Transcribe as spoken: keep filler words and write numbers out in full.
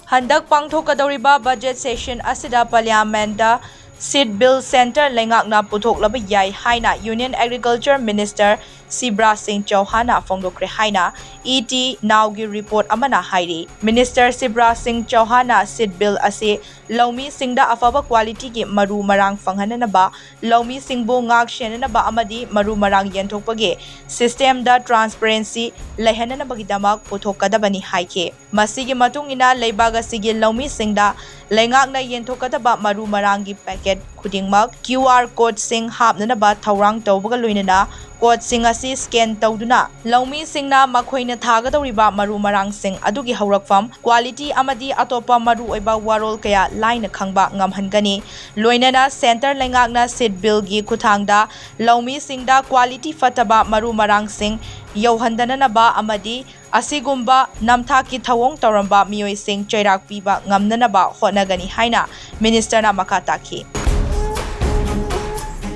ꯍꯟꯗꯛ ꯄꯥꯡꯊꯣꯛꯀꯗꯧꯔꯤꯕ budget session ꯑꯁꯤꯗ Parliament ꯗ Seed Bill centre ꯂꯩꯉꯥꯛꯅ ꯄꯨꯊꯣꯛꯂꯕ ꯌꯥꯏ ꯍꯥꯏꯅ Union Agriculture Minister ꯁꯤꯕ꯭ꯔꯥꯖ ꯁꯤꯡ ꯆꯧꯍꯥꯟꯅ ꯐꯣꯡꯗꯣꯛꯈ꯭ꯔꯦ ꯍꯥꯏꯅ E T Now ꯒꯤ report ꯑꯃꯅ ꯍꯥꯏꯔꯤ꯫ Minister ꯁꯤꯕ꯭ꯔꯥꯖ ꯁꯤꯡ ꯆꯧꯍꯥꯟꯅ Seed Bill ꯑꯁꯤ ꯂꯧꯃꯤꯁꯤꯡꯗ ꯑꯐꯕ quality ꯒꯤ ꯃꯔꯨ ꯃꯔꯥꯡ ꯐꯪꯍꯟꯅꯅꯕ, ꯂꯧꯃꯤꯁꯤꯡꯕꯨ ꯉꯥꯛ ꯁꯦꯟꯅꯅꯕ ꯑꯃꯗꯤ ꯃꯔꯨ ꯃꯔꯥꯡ ꯌꯦꯟꯊꯣꯛꯄꯒꯤ system ꯗ transparency ꯂꯩꯍꯟꯅꯅꯕꯒꯤꯗꯃꯛ ꯄꯨꯊꯣꯛꯀꯗꯕꯅꯤ ꯍꯥꯏꯈꯤ꯫ ꯃꯁꯤꯒꯤ ꯃꯇꯨꯡ ꯏꯟꯅ ꯂꯩꯕꯥꯛ ꯑꯁꯤꯒꯤ ꯂꯧꯃꯤꯁꯤꯡꯗ ꯂꯩꯉꯥꯛꯅ ꯌꯦꯟꯊꯣꯛꯀꯗꯕ ꯃꯔꯨ ꯃꯔꯥꯡꯒꯤ packet ꯈꯨꯗꯤꯡꯃꯛ Q R code ꯁꯤꯡ ꯍꯥꯞꯅꯅꯕ ꯊꯧꯔꯥꯡ ꯇꯧꯕꯒ ꯂꯣꯏꯅꯅ code ꯁꯤꯡ ꯑꯁꯤ scan ꯇꯧꯗꯨꯅ ꯂꯧꯃꯤꯁꯤꯡꯅ ꯃꯈꯣꯏꯅ ꯊꯥꯒꯗꯧꯔꯤꯕ ꯃꯔꯨ ꯃꯔꯥꯡꯁꯤꯡ ꯑꯗꯨꯒꯤ ꯍꯧꯔꯛꯐꯝ, quality ꯑꯃꯗꯤ ꯑꯇꯣꯞꯄ ꯃꯔꯨꯑꯣꯏꯕ ꯋꯥꯔꯣꯜ ꯀꯌꯥ ꯂꯥꯏꯅ ꯈꯪꯕ ꯉꯝꯍꯟꯒꯅꯤ꯫ ꯂꯣꯏꯅꯅ centre ꯂꯩꯉꯥꯛꯅ Seed Bill ꯒꯤ ꯈꯨꯠꯊꯥꯡꯗ ꯂꯧꯃꯤꯁꯤꯡꯗ quality ꯐꯠꯇꯕ ꯃꯔꯨ ꯃꯔꯥꯡꯁꯤꯡ ꯌꯧꯍꯟꯗꯅꯅꯕ ꯑꯃꯗꯤ ꯑꯁꯤꯒꯨꯝꯕ ꯅꯝꯊꯥꯛꯀꯤ ꯊꯧꯑꯣꯡ ꯇꯧꯔꯝꯕ ꯃꯤꯑꯣꯏꯁꯤꯡ ꯆꯩꯔꯥꯛ ꯄꯤꯕ ꯉꯝꯅꯅꯕ ꯍꯣꯠꯅꯒꯅꯤ ꯍꯥꯏꯅ Minister ꯅ ꯃꯈꯥ ꯇꯥꯈꯤ꯫